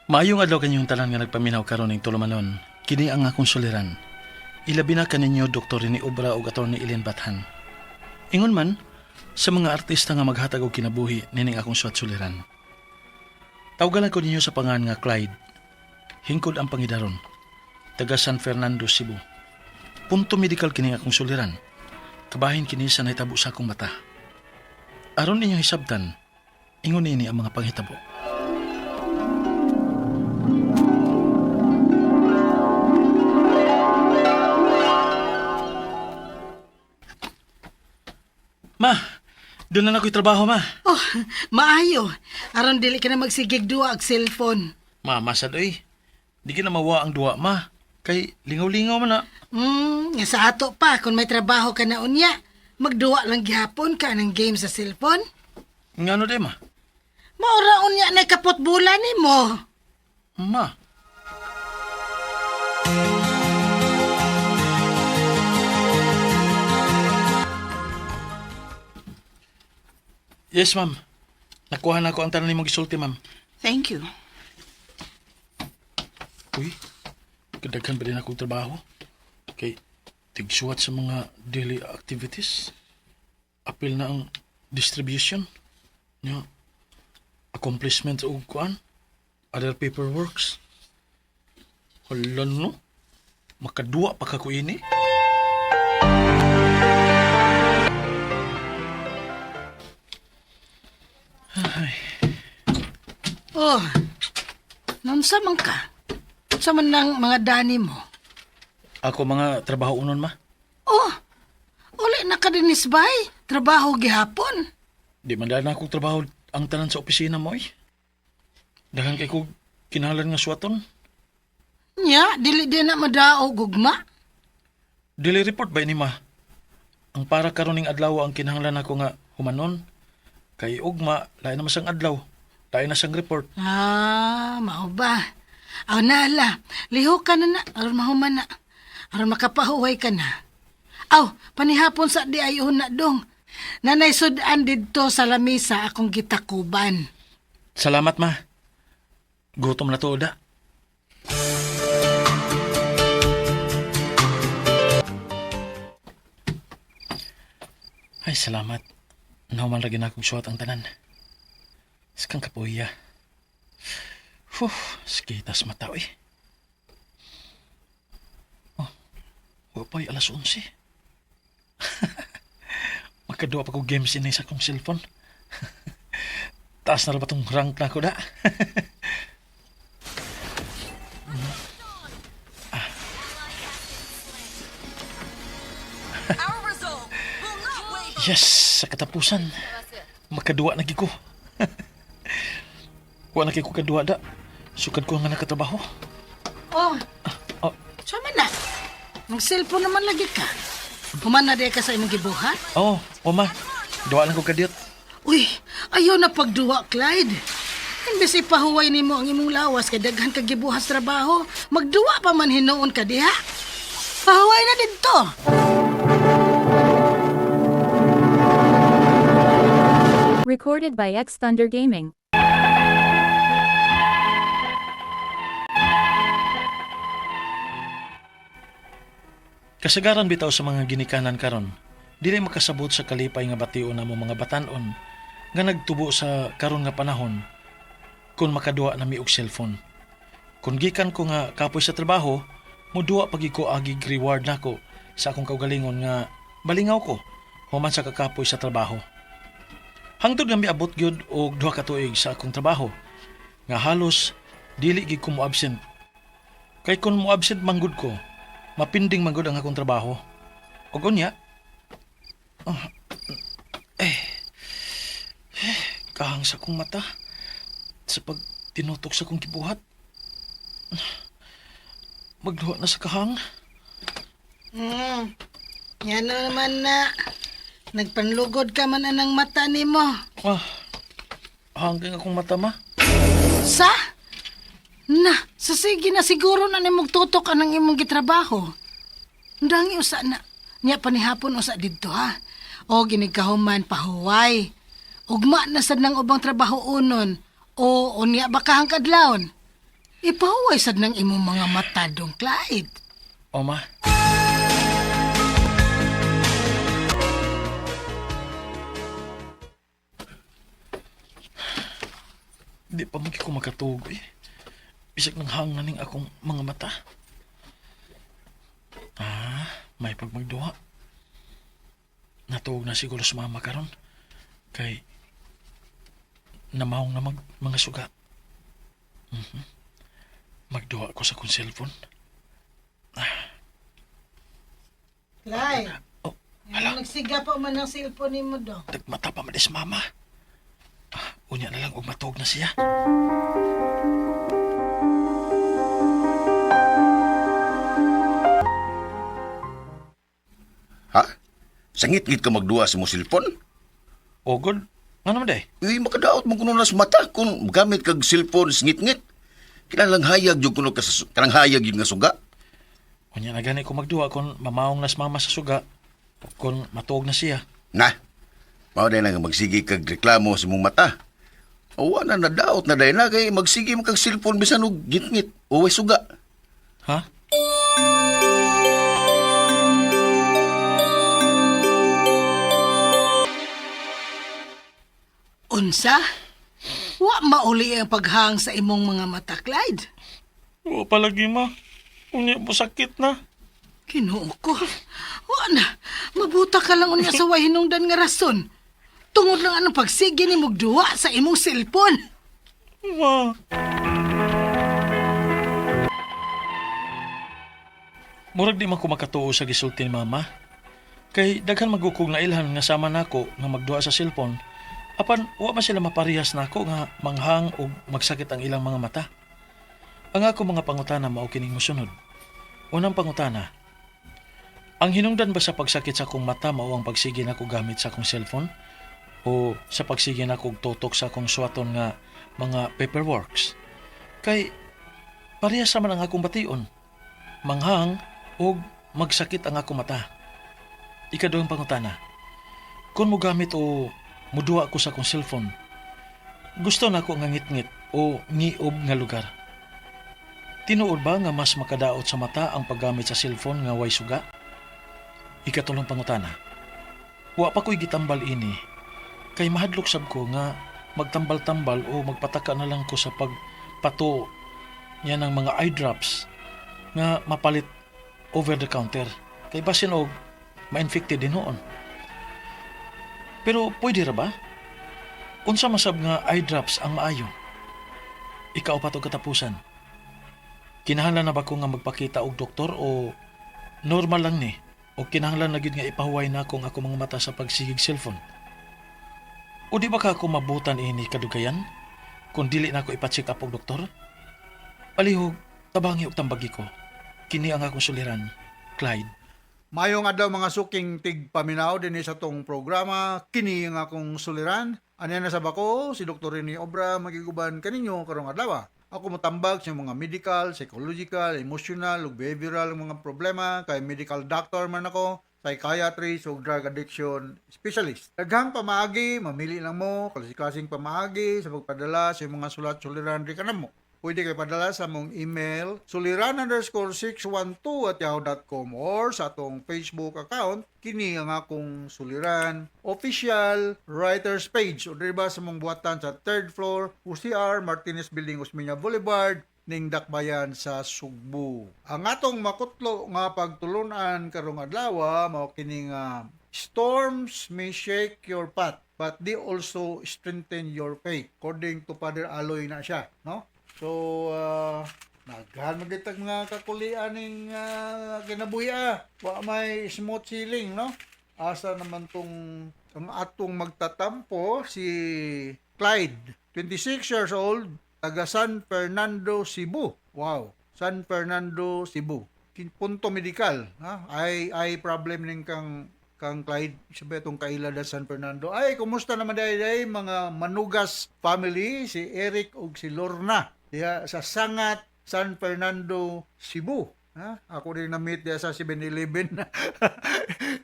Maayong adlaw kanyong tanan nga nagpaminaw karon ning tulumanon. Kini ang akong suliran. Ilabi na kaninyo Dr. Rene Obra ug Atty. Ellen Bathan. Ingon man sa mga artista nga maghatag og kinabuhi nining akong suwat suliran. Tawgalan ko ninyo sa pangan nga Clyde. Hingkod ang pangidaron. Taga San Fernando, Cebu. Punto medical kini akong suliran. Kabahin kini sa nahitabo sa akong mata. Aron ninyong hisabtan, ingon nini ang mga panghitabo. Ma, doon na ako'y trabaho, ma. Oh, maayo. Aron dili ka na magsigig duwa og cellphone. Ma, masad oy. Di ka na mawa ang duwa, ma. Kay lingaw-lingaw man na. Nga sa ato pa kung may trabaho ka na unya, magduwa lang gihapon ka ng game sa cellphone. Ngano di, ma? Maura unya na kapot bulan nimo. Ma. Yes, ma'am. Nakuha na ko ang tanan nimong gisulti, ma'am. Thank you. Uy, kadaghan ba din akong trabaho? Kay tigsuwat sa mga daily activities. Apil na ang distribution. Nya, accomplishment og kuan. Other paperworks. Hala no. Makaduwa pa ka ko ini. Oh. Naunsa man ka? Unsa man lang mga dani mo? Ako mga trabaho unon ma. Oh. Uli na ka dinis bay. Trabaho gihapon. Di man dahil na akong trabaho ang tanan sa opisina mo eh. Daghan kay kog kinahanglan nga suwaton. Nya, dili din na madaog gugma. Dili report ba ini ma? Ang para karon ning adlaw ang kinahanglan nako nga humanon. Kay ugma lain na masang adlaw. Lain na sang report. Ah, mao ba? Aw nala, lihok ka na na, aron mahuman na. Aron makapahuway ka na. Aw, panihapon sa di ay una dong. Nanay sudan didto sa lamisa akong gitakuban. Salamat ma. Gutom na to da. Ay, salamat. Nahuman lagi na akong suwat ang tanan. Sakang kapuya. Huh, sikitas mata eh. Oh, wa pa'y alas 11. Magkaduwa pa ko games inay sa akong cellphone. Taas na ra ba tong rank na ko da? Yes, sa katapusan. Makaduwa na gid ko. Wa na kay ko kaduwa da. Sukad ko nga nakatrabaho. Oh, Oh, sama na. Mag-cellphone naman lagi ka. Human na di ka sa imong gibuhat. oh, oma. Duwa lang ko kadiyot. Uy, ayaw na pagduwa, Clyde. Imbes ipahuway nimo ang imong lawas kay daghan kag gibuhat sa trabaho, magduwa pa man hinuon ka diha. Pahuway na didto. Recorded by X Thunder Gaming. Kasagaran bitaw sa mga ginikanan karon, dili makasabot sa kalipay nga bation namo mga batan-on nga nagtubo sa karon nga panahon kung makaduwa nami og cellphone. Kung gikan ko nga kapoy sa trabaho, muduwa pagi ko agig reward nako sa akong kaugalingon nga balingaw ko human sa kakapoy sa trabaho. Hangtod nga miabot gyud og duha ka tuig sa akong trabaho nga halos dili gid ko mo-absent. Kay kung mo-absent manggod ko, mapinding manggod ang akong trabaho. Og unya, kahang sa akong mata sa pag tinutok sa akong gibuhat. Magduha na sa kahang. Yan na naman na. Nagpanlugod ka man anang mata nimo. Ah, hanggang akong mata ma. Sa? Na, sa sige na siguro na nimong tutok anang imong gitrabaho. Ndangi usa na. Nya panihapon usa didto ha. O ginigkahuman pahuway. Ugma na sad nang ubang trabaho unon. O unya ba kahang kadlawon. Ipahuway sad ng imong mga mata dong, Clyde. O ma. Di pa man ko makatuog eh. Bisag nang hang na ning akong mga mata. Ah, may pagmagduha. Natuog na siguro sa mama karon. Kay namahong na mga suga. Magduha ko sa akong cellphone. Clyde. Oh, hala. Nagsiga pa man ang cellphone nimo dong. Nagmata pa man si mama. Ah, unya na lang og matuog na siya. Ha? Sangit-ngit ka magduwa sa mo cellphone? Ogod? Nga naman day? Uy, makadaot mo kuno nas mata kung gamit kag cellphone singit-ngit. Kinahanglang hayag yung kuno ka sa kanang hayag yung nga suga. Unya na gani ko magduha kung mamaong nas mama sa suga o kung matuog na siya. Na. Mao day na nga magsige kag reklamo sa imong mata. Awa na nadaot na day na kay magsige mo kag cellphone bisan og gitngit o way suga. Ha? Unsa? Wa mauli ang paghang sa imong mga mata, Clyde. Wa palagi ma. Unya mo sakit na. Kinuo ko. Wa na. Mabuta ka lang unya sa way hinungdan nga rason. Tungod lang anong pagsige ni duwa sa imong cellphone. Ma. Murag di man ko makatuo sa gisulti ni mama. Kay daghan magukog na ilhan nga sama nako nga magduha sa cellphone. Apan wa man sila maparehas nako nga manghang og magsakit ang ilang mga mata. Ang ako mga pangutana mao kining mosunod. Unang pangutana. Ang hinungdan ba sa pagsakit sa akong mata mao ang pagsige nako gamit sa akong cellphone o sa pagsige nako og tutok sa akong suwaton nga mga paperworks? Kay parehas naman ang akong bation. Manghang og magsakit ang akong mata. Ikaduhang pangutana. Kung mogamit o muduha ko sa akong cellphone, gusto na ako nga ngitngit o ngiob nga lugar. Tinuod ba nga mas makadaot sa mata ang paggamit sa cellphone nga way suga? Ikatulong pangutana. Wa pa ko'y gitambal ini. Kay mahadlok sab ko nga magtambal-tambal o magpataka na lang ko sa pagpato niya ng mga eye drops nga mapalit over the counter. Kay basin og ma-infected din noon. Pero pwede ra ba? Unsa masab nga eye drops ang maayo? Ikaw pa to katapusan. Kinahanglan na ba ko nga magpakita og doktor o normal lang ni? O kinahanglan na gyud nga ipahuway na akong ako mga mata sa pagsigig cellphone? O di ba ka ako mabutan ini kadugayan? Kung dili na ako ipa-check up og doktor? Palihog, tabangi og tambagi ko. Kini ang akong suliran, Clyde. Mayong adlaw mga suking tigpaminaw dinhi sa tong programa kini ang akong suliran. Anya na sa bako si Dr. Rene Obra magiguban kaninyo karong adlaw. Ako motambag sa mga medical, psychological, emotional ug behavioral nga mga problema kay medical doctor man ako, psychiatrist ug drug addiction specialist. Daghang pamaagi, mamili lang mo, klase-klaseng pamaagi sa pagpadala sa imong mga sulat suliran di kanamo. Pwede kayo padala sa mong email suliran_612@yahoo.com or sa atong Facebook account kini ang akong Suliran Official Writers Page o diri ba sa mong buhatan sa third floor UCR Martinez Building, Osmeña Boulevard, ning Dakbayan sa Sugbo. Ang atong makutlo nga pagtulunan karong adlaw mao kini nga "Storms may shake your path, but they also strengthen your faith," according to Father Aloy na siya, no? So, naghan magitag mga kakulian ning kinabuhi ah. Wa may smooth sailing, no? Asa naman tong ang atong magtatampo, si Clyde, 26 years old, taga San Fernando, Cebu. Wow, San Fernando, Cebu. Punto medical, ha? Ay problem ning kang Clyde, sabi itong kaila da San Fernando. Ay, kumusta naman day day mga Manugas family, si Eric ug si Lorna. Diha sa Sangat, San Fernando, Cebu. Ha? Ako rin na-meet diha sa 7-Eleven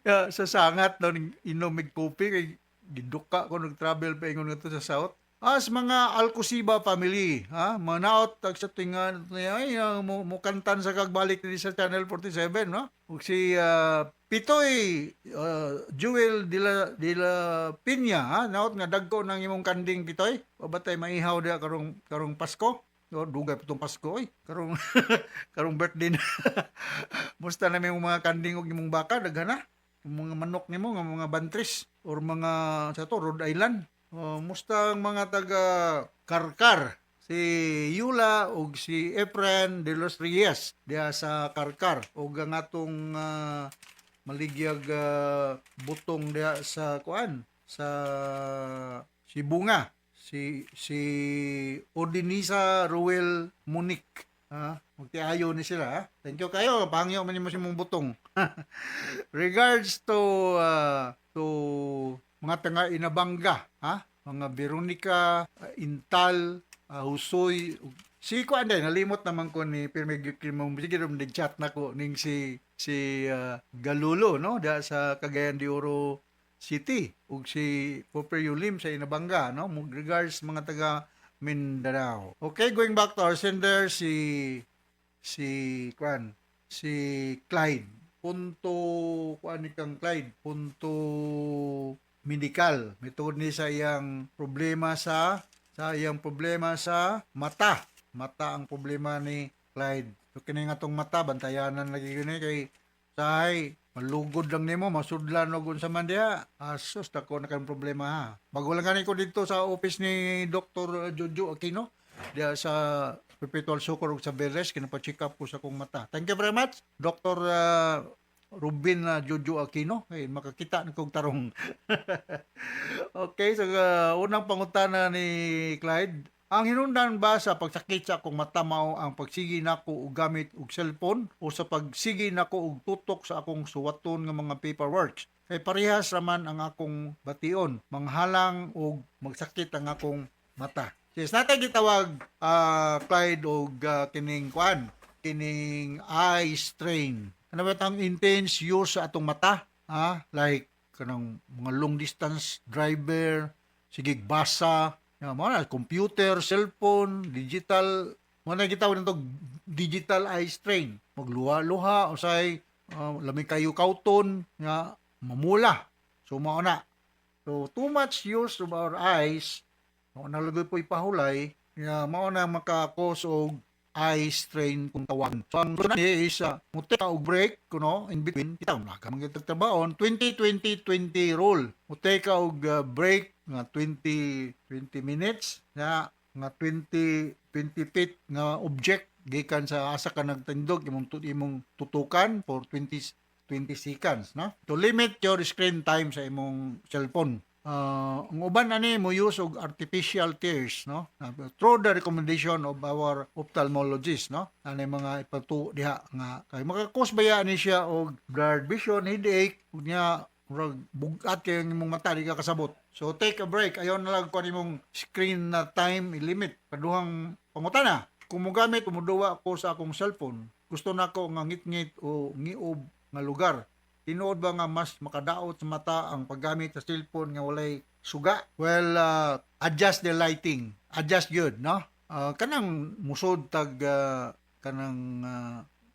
ya, sa Sangat no, ning inom mig kopi kay giduka ko nag-travel pa ingon ngadto sa South. As mga Alcosiba family, ha? Manaot tag sa tingan ay mo kantan sa kagbalik dinhi sa Channel 47, no? Ug si Pitoy Jewel de la Piña, ha? Naot nga dagko ng imong kanding, Pitoy. O batay maihaw diha karong karong Pasko. O, dugay pa tong Pasko oy. Karong karong birthday na. Musta na imong mga kanding ug imong baka, daghan na. Yung mga manok nimo nga mga bantris or mga sa to Rhode Island. Oh, musta ang mga taga Karkar? Si Yula ug si Efren de los Reyes diha sa Karkar ug ang atong maligyag butong diha sa kuan sa Sibunga, si Odinisa Ruel Munic, ha. Magtiayo ni sila, ha? Thank you kayo, pangyo man nimo si mong butong. Regards to mga taga Inabanga, ha, mga Veronica Intal, Husoy, si kuan din, nalimot naman ko ni pirmi mong sige rom chat na ko ning si Galulo, no, da sa Cagayan de Oro City ug si Popper Lim sa Inabanga, no. Regards mga taga Mindanao. Okay, going back to our sender, si kuan, si Clyde punto kuan ni kang Clyde punto medical. Mitungod ni sa iyang problema sa mata. Mata ang problema ni Clyde. So kini nga tong mata, bantayanan lagi gini kay sahay malugod lang nimo, masudlan og unsa man diha. Asus, dako na kang problema, ha. Bago lang gani ko dito sa office ni Dr. Jojo Aquino diha sa Perpetual Succour ug sa Beres, kinapa-check up ko sa akong mata. Thank you very much, Dr. Ruben Jojo Aquino, kay makakita ni kog tarong. Okay, so unang pangutana ni Clyde, ang hinungdan ba sa pagsakit sa akong mata mao ang pagsigi nako og gamit og cellphone o sa pagsigi nako og tutok sa akong suwaton nga mga paperworks? Kay parehas raman ang akong bation, manghalang og magsakit ang akong mata. Yes, natay gitawag, Clyde, og kining kuan, kining eye strain. Ano ba ang intense use sa atong mata? Ha? Like kanang mga long distance driver, sige basa, ya, mga na, computer, cellphone, digital, mga na gitawag nito digital eye strain. Magluha-luha, usay lami kayo kauton, nga mamula. So mao na. So too much use of our eyes, mao na lagi po ipahulay, nga mao na maka-cause og eye strain kung tawag. So ang sunod ni is mo-take ka og break kuno in between, kita na ka mga trabaon 20 20 20 rule. Mo-take ka og break nga 20 20 minutes na nga 20 20 feet nga object gikan sa asa ka nagtindog imong tutukan for 20 20 seconds, no, to limit your screen time sa imong cellphone. Ang uban ani mo use og artificial tears, no, through the recommendation of our ophthalmologist, no. Ani mga ipatu diha nga kay maka-cause baya ni siya og blurred vision, headache, ug niya murag bugat kay ang imong mata, di ka kasabot. So take a break, ayaw na lang kuan imong screen na time limit. Kaduhang pangutana, kung mogamit o moduwa ko sa akong cellphone, gusto nako nga ngit-ngit o ngiob nga lugar. Tinuod ba nga mas makadaot sa mata ang paggamit sa cellphone nga walay suga? Well, adjust the lighting. Adjust yun, no? Kanang musod tag kanang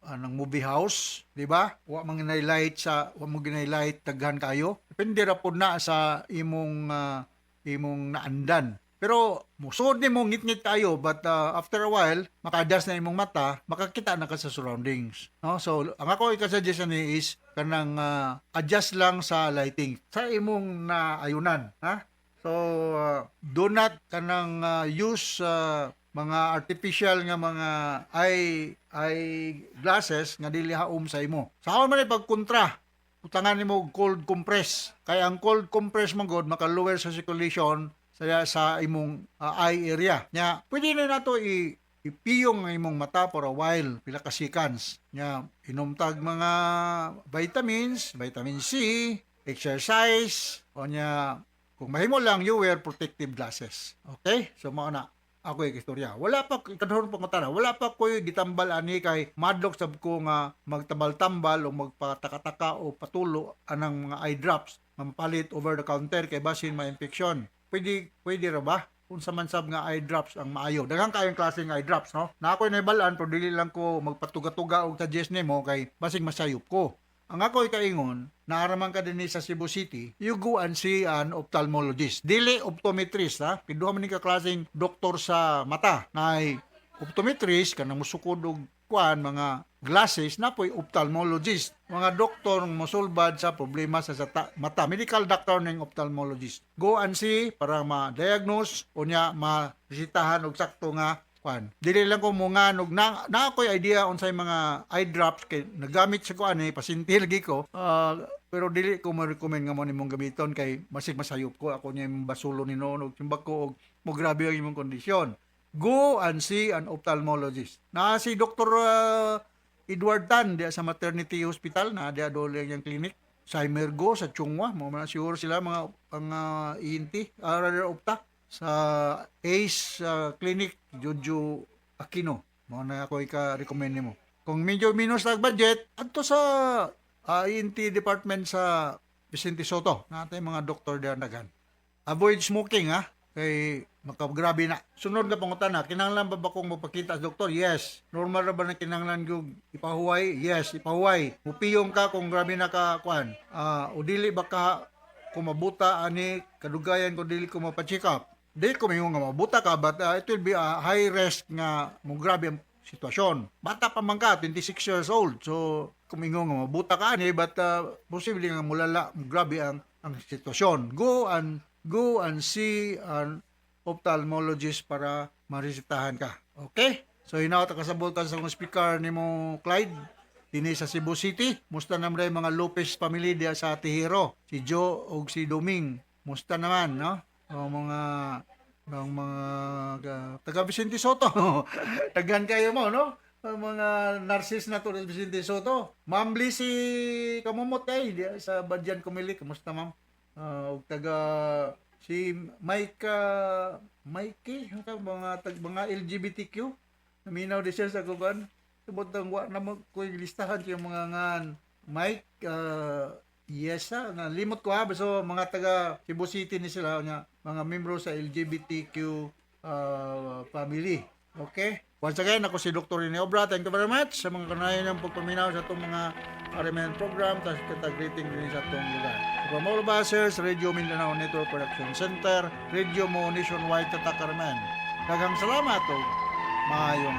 anang movie house, di ba? Wa man ginay light daghan kayo. Depende ra pod na sa imong naandan. Pero musod nimo ngit-ngit kayo, but after a while maka-adjust na imong mata, makakita na ka sa surroundings. No? So ang ako ika-suggest ani is kanang adjust lang sa lighting sa imong naayunan, ha? So do not kanang use mga artificial nga mga eye eye glasses nga dili haom sa imo. Sa man ay pagkontra, butangan nimo og cold compress. Kay ang cold compress man gud maka-lower sa circulation sa imong eye area. Nya, pwede na nato i ipiyong ang imong mata for a while, pila ka seconds. Nya, inom tag mga vitamins, vitamin C, exercise, o nya, kung mahimo lang, you wear protective glasses. Okay? So, mao na ako yung istorya. Wala pa, ikaduhang pangutana, wala pa ko'y gitambal ani kay madlok sab ko nga magtambal-tambal o magpatakataka o patulo anang mga eye drops nga mapalit over the counter kay basin ma-infection. Pwede, pwede ra ba? unsa man sab nga eye drops ang maayo. Daghang kayong klase nga eye drops, no? Na ako'y nahibalan pero dili lang ko magpatuga-tuga og suggest nimo kay basig masayop ko. Ang ako'y kaingon, naaraman ka dinhi sa Cebu City, you go and see an ophthalmologist. Dili optometrist, ha? Kiduha man ni ka klaseng doktor sa mata. Nay optometrist, kanang musukod og kuan mga glasses na po'y ophthalmologist. Mga doktor mosulbad sa problema sa mata. Medical doctor ning ophthalmologist. Go and see para ma-diagnose o nya ma-resetahan og sakto nga kuan. Dili lang ko mo nga og na ako'y idea unsay mga eye drops kay nagamit sa ko ani pasyente lagi ko. Ah, pero dili ko mo-recommend nga mo nimong gamiton kay masig masayop ko ako niya imong basulo ni noon og timbag ko og mo grabe ang imong kondisyon. Go and see an ophthalmologist. Na si Dr. Edward Tan diya sa maternity hospital na diya dole ang iyang clinic sa Imergo sa Chungwa mo man siguro sila mga ang ENT, rather opta sa ACE Clinic, Jojo Aquino mo na ako ika-recommend nimo. Kung medyo minus lang budget, adto sa ENT department sa Vicente Soto, natay mga doktor diyan daghan. Avoid smoking ha, kay makagrabe na. Sunod na pangutana, kinahanglan ba ba kong mapakita sa doktor? Yes. Normal ra ba na kinahanglan kong ipahuway? Yes, ipahuway. Mupiyong ka kung grabe na ka kuan. Ah, o dili ba ka kung mabuta ani kadugayan ko dili ko mapa-check up? Dili ko mingon nga mabuta ka, but it will be a high risk nga mo grabe ang sitwasyon. Bata pa man ka, 26 years old. So, kumingon nga mabuta ka ani, but posible nga mulala, grabe ang sitwasyon. Go and see an ophthalmologist para maresetahan ka. Okay? So hinaot kasabot ka sa akong speaker nimo Clyde dinhi sa Cebu City. Musta naman rin mga Lopez family diya sa Tihero. Si Joe ug si Doming. Musta naman, no? O mga taga Vicente Soto. Daghan kayo mo, no? Ang mga narsis na to sa Vicente Soto. Ma'am si Kamumot kay diya sa Badyan Kumili. Kumusta, ma'am? Ah, ug taga si Mike Mikey, ang mga LGBTQ naminaw di siya sa kuan. Tubod ang wa na mo ko yung listahan yung mga ngan Mike Yesa na limot ko ha, so mga taga Cebu City ni sila nga mga membro sa LGBTQ family. Okay? Once again, ako si Dr. Rene Obra. Thank you very much sa mga kanayon ng pagpaminaw sa itong mga RMN program. Tapos kita greeting din sa itong lugar. From all of us here sa Radio Mindanao Network Production Center, Radio Mo Nationwide Tatak RMN. Daghang salamat o maayong